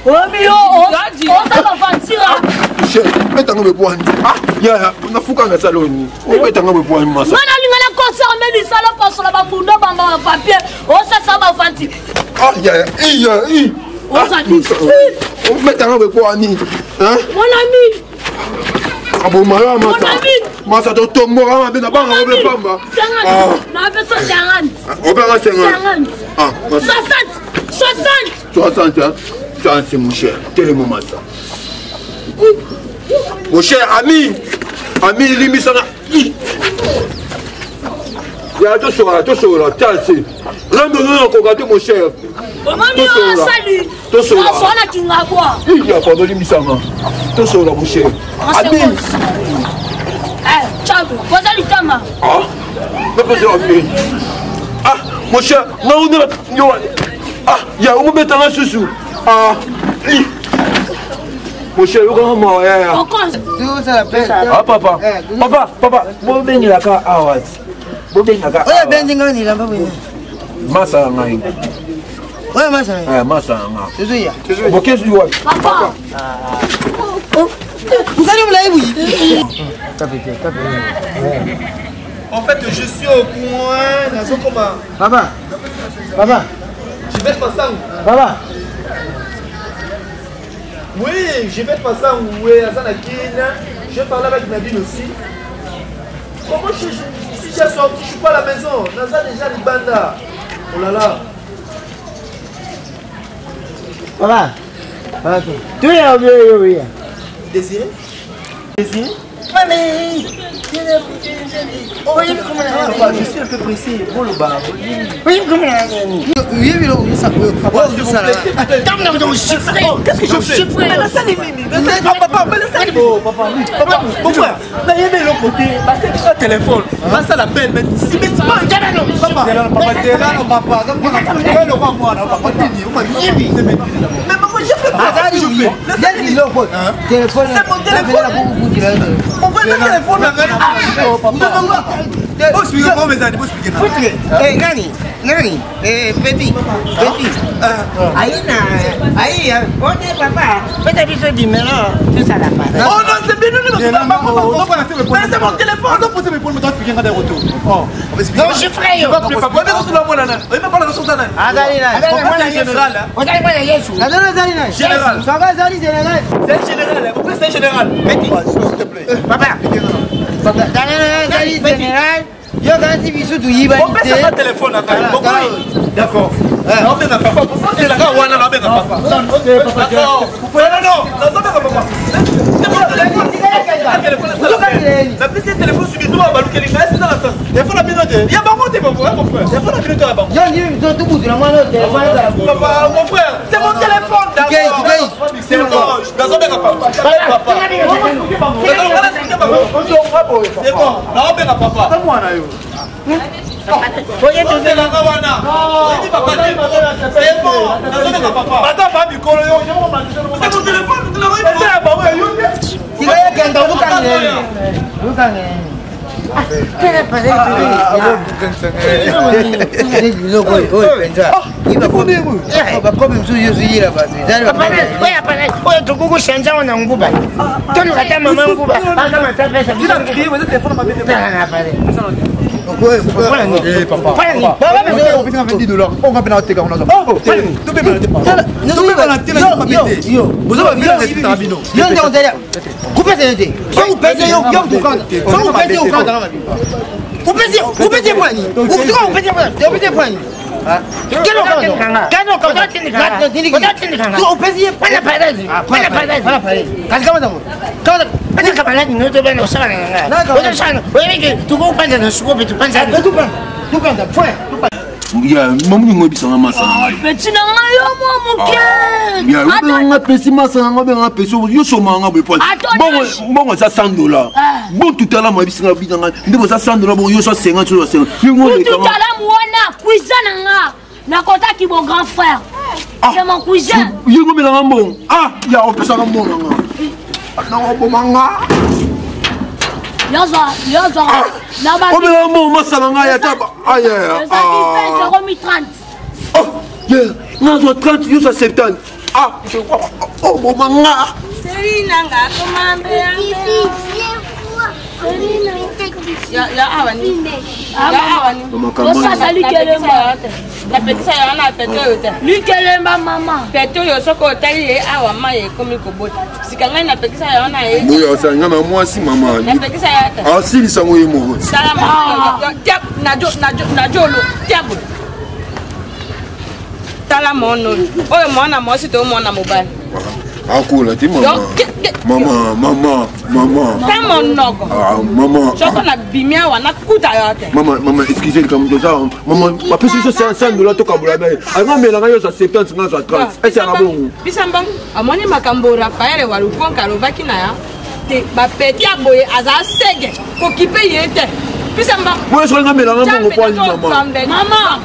Oyebi yo oza baventura. Betanga bepwani. Ah, yaya, nafuka na saloni. Obetanga bepwani masa. Nga nalinga na concert me lisala pasola bambunda bamba bapapier osasa baventure. Ah, yaya, iya, i. Oza Obetanga bepwani. Hein? Mon ami. Aboma yo masa. Masa totomboka mabe na banga obe pamba. Na beso 50. Obanga 50. Ah, 60. 60. 60 hein? Ça c'est mon cher. Telema masa. Mon cher ami, ami limbisanga. Ya tosolola tosolola tasi. Rando no nakoka te mon cher. Omoni yo asali. Tosolola. Asala kingabwa. Ya pardon limbisanga. Tosolola mon cher. Ami. Eh, chabu, poza litama. Ah. Ah, mon cher, non, non, yo. Ah, ya omobeta nga susu. Ah, mon cher, yokanga mawa yaya. Ah, papa. Papa, papa, bobengelaka awa. Bobengaka. Oyo abendi nga na elamba boye. Masa na ngai. Oyo masa na ngai. Eh, masa na ngai. Tozoya. Bokezi wapi? Papa. Vous allez me l'avez oui. En fait, je suis au coin, nazokoma. Papa. Papa. Je vais passer Papa. Oui, je vais passer oui, aza na Kin. Je parle avec Nadine aussi. Comment je, je, suis déjà sorti, je suis pas à la maison. Naza déjà Libanda. Oh là là. Papa. Papa. Tu es oublié, oui. Désiré Désiré Mamie. Papa, je suis un peu pressé. Bon, le bar. Oui, comment Oui, oui, oui, ça Qu'est-ce que je fais Mais la salle est Papa, mais la salle Oh, papa, papa, mon frère, nayebi eloko te basengi telefone basala belle mais papa papa mais maman j'ai fait quoi c'est mon téléphone on va le téléphone Eh, nani nani eh, petit petit ayi na ayi ote papa pesa biso numéro tosala pa oh non c'est bien non non mais c'est mon téléphone on doit poser mes problèmes doit expliquer quand retour oh non je ferai yo azali nani général ozali mwana yesu azali azali nani général papa azali général c'est un général vous c'est un général petit s'il te plaît papa papa azali général yo kanisi biso toyibani te opesaka telefone na ngai d'accord naobenga papa ozelaka wana naobenga papa non nazobenga papa napesi telefone suki to balukeli ngai eza na sens telefone na bino te ya bango te mon frère telefone na bino te ya bango yo ndimi biso tobutula mwana oyo telefone ezala papa mon frère c'est mon téléphone d'accord c'est bon nazobenga papa papa c'est bon naobenga papa mwana yo ozelanga wana oyebi papa te c'est bon nazobenga papa baza ba mikolo yo c'est mon téléphone eza ya bango ya yo te tikayakenda ozokangela ozokangela biloko oyo mpenza bakomi mosusu yo ozoyela bato oyo tokoki kochange yango na nguba toluka ata mama nguba akamata pesa yo nde ozali kupesa yo te soki upesi yo yo mtukanda soki upesi yo ukanda na mabi upesi upesi pwani soki upesi pwani upesi pwani Mamu ningo ebisanga masa na ngai. Petit na ngai yo mwa moke. Obenga pesi masa na ngai obenga pesi yo soma nga boye poil. Bongo bongo eza 100 dollars. Bon tout à l'heure mo ebisanga bina ngai nde boza 100 dollars bongo yo so 50 so 50. Tout à l'heure wana cousin na nga nakotaki mon grand frère. C'est mon cousin. Yo ngomela nga mbongo. Ah ya opesaka mbongo na nga. Nakoboma nga. Yozwa yozwa. Omela mbongo masa na ngai ata ezalaki 20 ekomi 30. Nazwa 30 yo za 70. Ah, oboma nga. Osasa likelemba. Napekisa yo wana pete oyo te. Likelemba mama. Pete oyo soki otali ye awa mai ekomi kobota. Sika ngai napekisa yo wana ye. Boyo asala nga na mwasi mama. Napekisa yo te. Asilisa ngo ye moko. Tala mama. Na jolo tiabo. Tala mwana oyo. Oyo mwana mwasi to mwana mobali? Akola te mama. Mama, mama, mama. Ta monoko. Ah, mama. Soko na bimi awa nakuta yo te. Mama, mama, excusez likambo toza. Mama, bapesi biso 5 dollars tokabola be. Anga melanga yo za 70 nga za 30. Esi anga bongo. Bisa mbongo. Amoni makambo Raphaël Walukonka alobaki na ya. Te bapeti ya boye aza sege kokipe ye te. Bisa mbongo. Boye soki nga melanga mbongo po ani mama. Mama.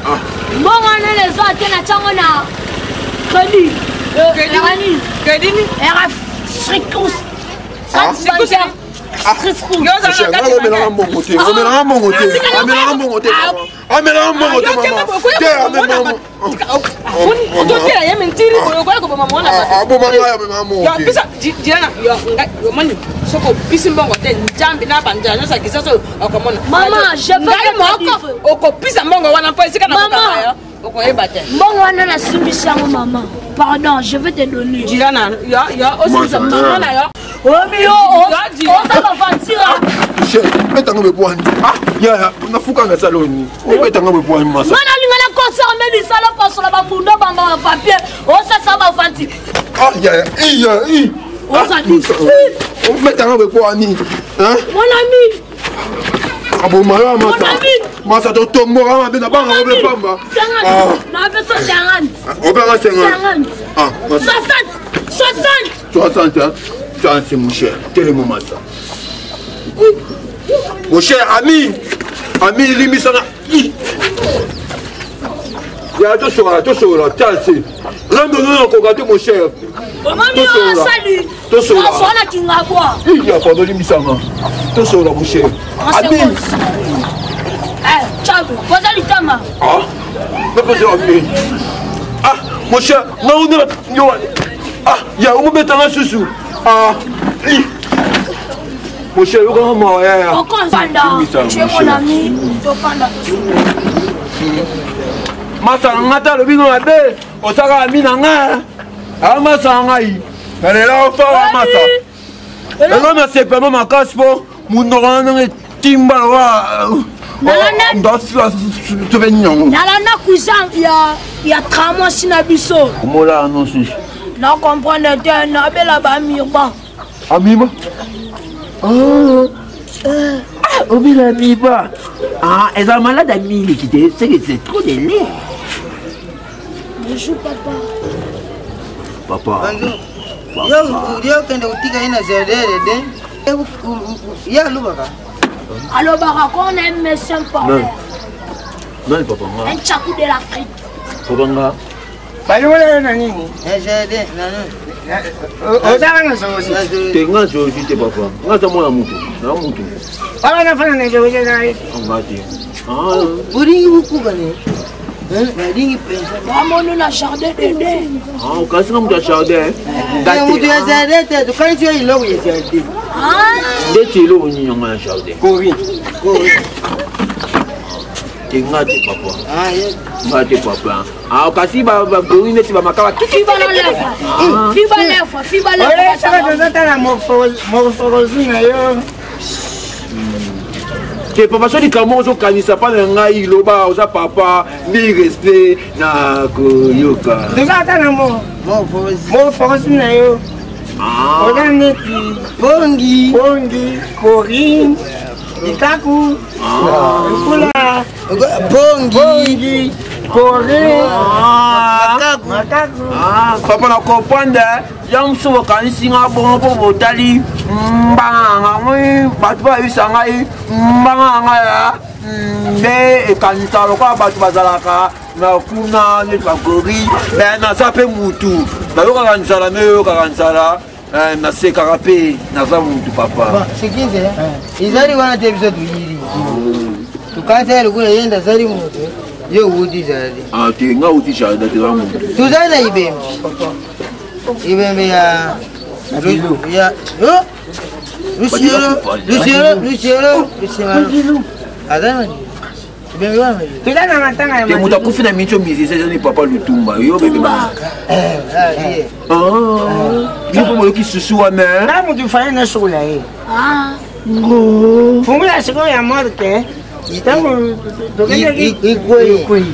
Mbongo wana eza te na tiango na crédit. Crédit. Crédit ni? RF Srikus. Amelaka mbongo te, amelaka mbongo te, amelaka mbongo te, amelaka mbongo te mama. Te amelaka. Ototela ye mentiri boye okoya koboma mwana. Aboma ngai, amemaka mbongo te. Pisa jirana yo ngai omoni soki opisi mbongo te Nzambe na banzela nyonso ya kisasa oyo okomona. Mama, je veux ngai moko okopisa mbongo wana mpo esika na kokanga yo okoyeba te. Mbongo wana nasimbisi yango mama. Pardon, je vais te donner. Jirana yo yo osilisa mama na yo. Obi yo oza baventura. Betanga bebwani. Ah, yaya, nafuka na saloni. Obetanga bebwani masa. Nga nalinga na concert me lisala pasola bambunda bamba bapapier osasa bavanti. Ah, yaya, iya, i. Oza Obetanga bebwani. Hein? Mon ami. Aboma yo masa. Masa totomboka mabe na banga obe pamba. 50. Na peso 50. Obanga 50. Ah, 60. 60. 60, hein? Ça, c'est mon cher. Tellement massa. Mon cher ami, ami limisana. Ya tosola, tosola, tasi. Rambo non koka te mon cher. Omoni yo asali. Tosola. Tosola kingabwa. Ya pardon limisanga. Tosola mon cher. Ami. Eh, tchabu, poza litama. Ah. Na poza ami. Ah, mon cher, na on yo. Ah, ya omobetanga susu. Ah. Mon cher, yokanga mawa yaya. Okofanda. Tu es mon ami, tofanda tosola. Masa nga te alobi nga mabe, osaka ami na nga. Ah, masa ngai. Nalela ofawa masa. Lelo nasepema makasi mpo monoko wana ndenge etimba lokola Nalanda cousin ya tramosi na biso. Omola no susu. Na comprendre te, nabela ba mirba. Amiba? Ah, obela amiba. Ah, eza malade ya miliki te, c'est que c'est trop de lait. Bonjour papa. Papa. Yo yo kende kutika ina jardin de. Ya lubaka. Alobaka qu'on est méchant papa. Nani papa nga? Un tchakou de l'Afrique. Papa nga. Baliola yo na nini? Na jardin na nini? Ozaka na zozi. Te nga zozi te papa. Nga za mwana mutu. Na mutu. Wala na fana na zozi na. Nga te. Ah. Bolingi bukuka ne. Balingi penza. Bamoni na jardin dede. Ah, okasi nga mutu ya jardin. Mutu ya jardin te, tokanisi yo eloko ya jardin. Ndeti eloko nini yango ya jardin? Kori. Kori. Te nga te papa. Nga te papa. Ah, kasi bagori neti bamakala. Fiba na lèvre. Fiba lèvre, fiba lèvre. Saka tozotala morphologie na yo. Te papa, soki likambo ozokanisa mpa na ngai, loba oza papa, mi respect na koyoka. Toza ata na morphologie na yo. Oza neti pongi, pongi, Corinne, likaku, lukula, pongi, Corinne, makaku, makaku. Papa na comprendre ya mosusu bokanisi nga bongo mpo botali mbanga na ngai, bato bayebisa ngai mbanga na ngai ya nde ekanisa lokola bato bazalaka na kuna neti bagori. Me naza mpe mutu, nayokaka nzala, me oyokaka nzala, nasekaka mpe naza mutu papa. Sikize ezali wana te, biso toyili tokanisa lokola ye nde azali moto, yo wuti jardin. Ah, te nga wuti jardin te, za mutu. Tozali na ibembi. Ebembe ya ya Luciano, Luciano, Luciano, Luciano. Aza ebembe wana. Toza na matanga ya moto akufi na minso musicien ezali papa Lutumba yo bebe ba. Yo mpo boyoki susu wana. Na moto fallait na sokola ye. Fungola sikoyo ya morte. Ntango tokendaki ikwei.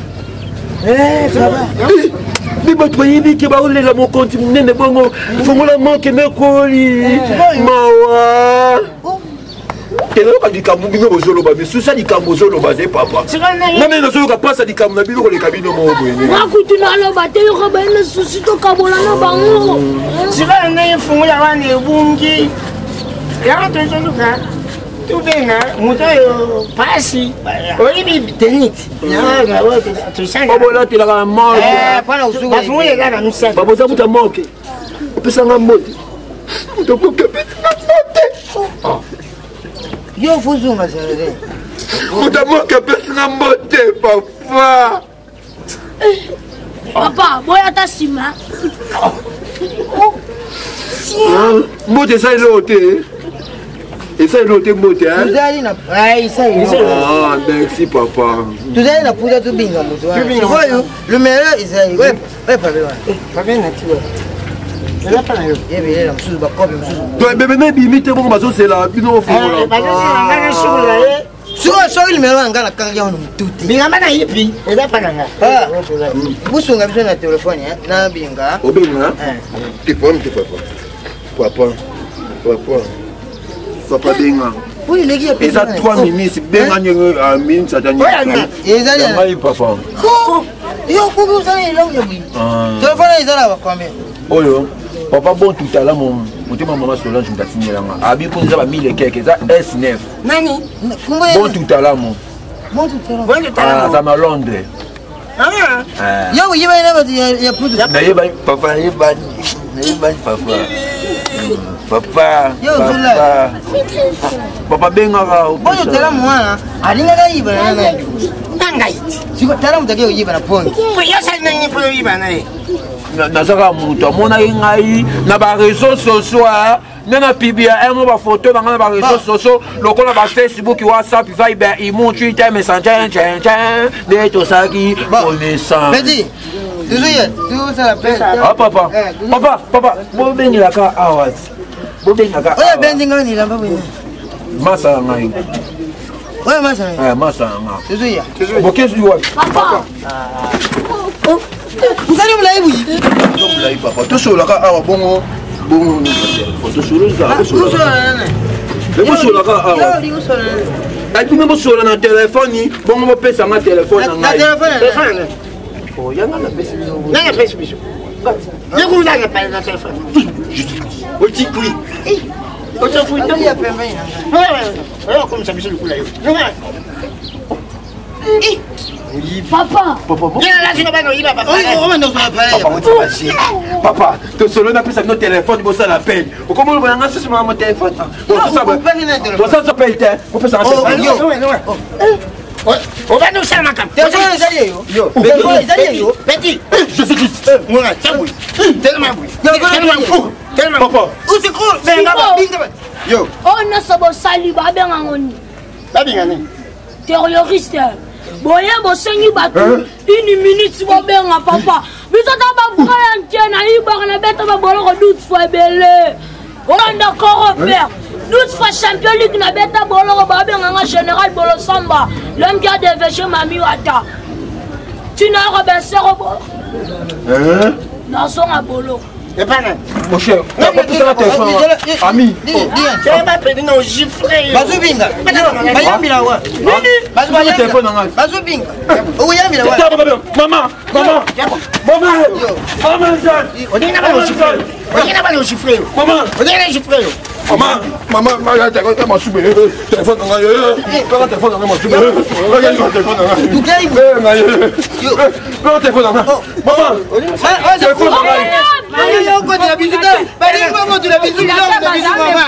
Mpe bato bayebi ke baolela mokonzi monene bongo fongola moke mekoli mawa tenayoka likambo bino bozoloba misusu ya likambo ozoloba te papa ngai nazoyoka mpasi ya likambo na bino koleka bino moko boye. Nga kutu naloba te, yoka bayena susu tokabola na bango. Sikoyo ndenge fungola wana ebungi, yango tozoluka tobenga moto oyo pasi oyebi tenite. Obolatelaka na moke. Bafungola eza na misato. Baboza muta moke opesanga mbote, moto moke apesanga mbote. Yo fozonga zere. Moto moke apesanga mbote papa. Papa, boya ata nsima. Mbote eza eloko te, eza eloko te mbote. Tozali na Merci papa. Tozali na puta tobinga moto wana sikoyo lumero ezali oyo pape wana pape natiwa ebelela mosusu bakope mosusu. To ebebe na ebimi te bongo bazozela bino ofongola. Bazozela ngai nasukola ye sikoyo. Soki numero na ngai nakangi yango na motu te. Bingamba na yipi eza pa na nga. Busunga biso na telefone na binga. Obenga te problème te papa, papa, papa, papa benga. Eza 3 minutes, benga ndenge minutes ata ngai papa. Yo kuki osala elongo ya boye, telefone eza na bacombien? Oyo papa bon tutala motema mama Solange moto atindelanga abi mpo eza bamille keke eza S9. Nani? Bon tutalamu aza na Londres. Yo oyebani na bato ya putu? Nayebani papa, nayebani, nayebani papa, papa, papa, papa bengaka. Oyo tala mwana alingaka yiba na ngai na ngai. Siko tala moto ake koyiba na pongi. Yosali nani mpo oyiba na ye? Nazaka moto amonaki ngai na bareseau sociaux nde na publia mo bafoto na ngai na bareseau sociaux lokola bafacebook, WhatsApp, Viber, Imo, Twitter, Messenger nde tosalaki connaissance. Ah papa, papa, papa, bobengelaka awa, bobengaka. Oyo abendi ngai nilamba boye. Masa na ngai. Oyo masa na ngai, masa na ngai. Tozoya. Bokezi wapi? Papa. Ozali molai boye. Molai papa, tosololaka awa bongo bongo tosololaka, bosololaka awa bino bosolola na telefone bongo bopesanga telefone na ngai. Yanga napesi bino. Nanga apesi biso yekuzanga na telefone. Otikui. Okomisa biso likula yo. Papa. Papa, tosolo napesa bino telefone bosala pene okomoloba nanga susu mama telefone tosala pele te kopesanga. Obandi osala makambo. Petit ngonga tia boye, telema boye, telema. Papa, yo. Oyo nyonso bosali babengango nini? Babenga nini? Terroriste. Boye bosengi bato une minute bobenga papa. Biso ta bavrai ya ntie nayibaka na beta baboloko 12 fois ebele olanda koro père 12 fois champion ligue na beta boloko babenganga général Bolosamba, l'homme qui a dévêché mami wata ntina yoko besero nazonga boloko. Epana. Mon cher, opesaka telefone ami. Bazobinga, bayambila wa. Telefone na ngai. Bazobinga, okoyambila wa. Mama, mama, mama, mama. Olinga bana ogifre yo. Mama. Olinga na gifre yo. Mama, mama, mama, masube telefone na ngai, kaka telefone na ngai masube, telefone na ngai, kaka telefone na ngai, mama, telefone na ngai. Okotela bisu te, balingi bakotela bisu biloko na bisu mama.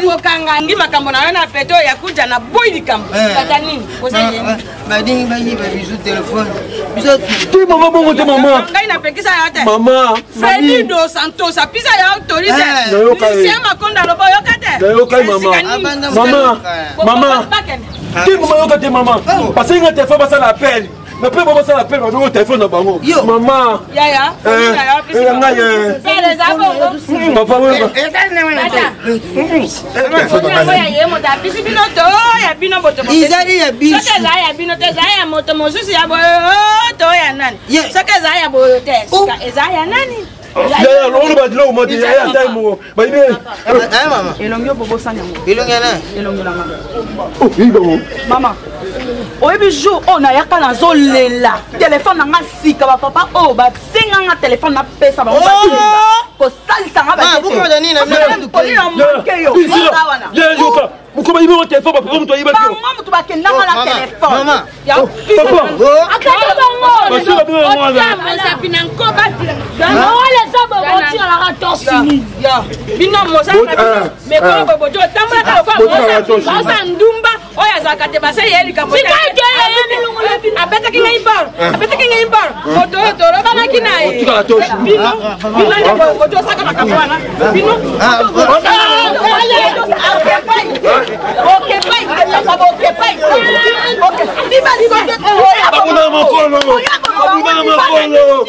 Kokanga. Olingi makambo na yo na pete oyo ya kuja na boyi likambo. Tata nini? Oza ye. Balingi bayiba biso telefone. Biso te mama bongo te mama. Ngai napekisa yo te. Mama. Freddy dos Santos apisa yo autorité. Nayoka ye. Lucien Makonda aloba oyoka te. Nayoka ye mama. Mama. Mama. Te mama yoka te mama. Basengi nga telefone basala appel. Na mpe bango basala appel babengo telefone na bango. Mama. Yaya. Ngai. Papa oyoka. Apisi bino to ya bino boto Ezali ya biso. Soki ezali ya bino te ezali ya moto mosusu ya boyo to ya nani. Soki ezali ya boyo te sika ezali ya nani. Yaya oloba biloko moko te yaya ata moko bayibi. Mama. Elongi oyo bobosani yango. Elongi ya nani? Elongi na nga. Oyebi bango. Mama, oyebi jour oyo nayaka nazolela telefone na nga sika bapapa oyo basenga nga telefone napesa bango kosalisa nga bateepoli na manke yo wana mokolo bayibi ngo telefone bapapa moto ayibaki yo bango moto bakendanga na telefone akata bangomosapi na nkoba eza bobotikalaka tosini bino mosala boboto otambolaka lokola ndumba oyo azalaka te basali ye likambo abetaki ngai bor abetaki ngai bor moto oyo tolobanaki na ye bino bino nde boto osaka makambo wana bino Babuna mokolo babuna mokolo.